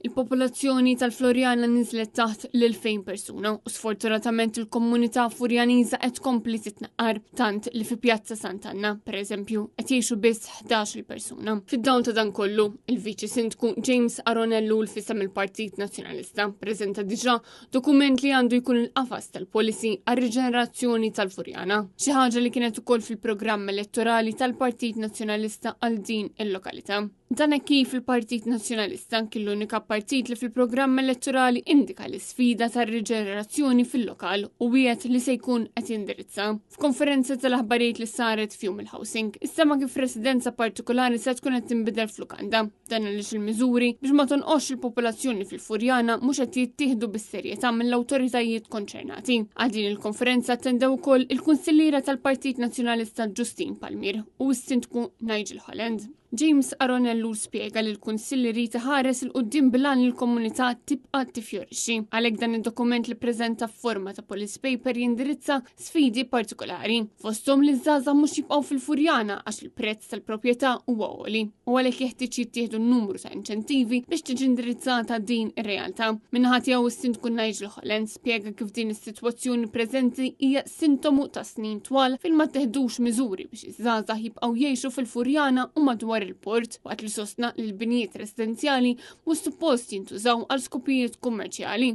Il-popolazzjoni tal-Floriana niżlet taħt l-2000 persuna u sfortunatament il-komunità Furjaniża qed tkompli titnaqqar tant li fi Pjazza Sant'Anna, pereżempju, qed jgħixu biss 11-il persuna. Fid-dawl ta' dan kollu, il-Viċi Sindku James Aaron Ellul f'isem il-Partit Nazzjonalista preżenta diġà dokument li għandu jkun il-qafas tal-policy għar-riġenerazzjoni tal-Furjana, xi ħaġa li kienet ukoll fil-programm elettorali tal-Partit Nazzjonalista għal din il-lokalità. Dan hekk kif il-Partit Nazzjonalista kien l-unika partit li fil-programm elettorali indika l-isfida tar-riġenerazzjoni fil-lokal u wiegħed li se jkun qed jindirizza. F'konferenza tal-aħbarijiet li saret f'jum il-housing, issema kif residenza partikolari se tkun qed tinbidel f'lukanda. Dan għaliex il-miżuri biex ma tonqosx il-popolazzjoni fil-Furjana mhux qed jittieħdu bis-serjetà mill-awtoritajiet konċernati. Għal din il-konferenza attendew ukoll il-kunsilliera tal-Partit Nazzjonalista Ġustin Palmier u s-Sindku Nigel Holland. James Aaron Ellul spjega li l-Kunsill irid iħares 'il quddiem bil-għan li l-komunità tibqa' tifjorixxi. Għalhekk dan id-dokument li ppreżenta f'forma ta' police paper jindirizza sfidi partikolari, fosthom li ż-żgħażagħ mhux jibqgħu fil-Furjana għax il-prezz tal-proprjetà huwa għoli u għalhekk jeħtieġ jittieħdu numru ta' inċentivi biex tiġi indirizzata din ir-realtà. Min-naħa tiegħu s-Sindku Nigel Holland spjega kif din is-sitwazzjoni preżenti hija sintomu ta' snin twal fejn ma tteħdux miżuri biex iż-żgħażagħ jibqgħu jgħixu fil-Furjana u madwar il-port, waqt li sostna li l-binjiet residenzjali mhux suppost jintużaw għal skopijiet kummerċjali.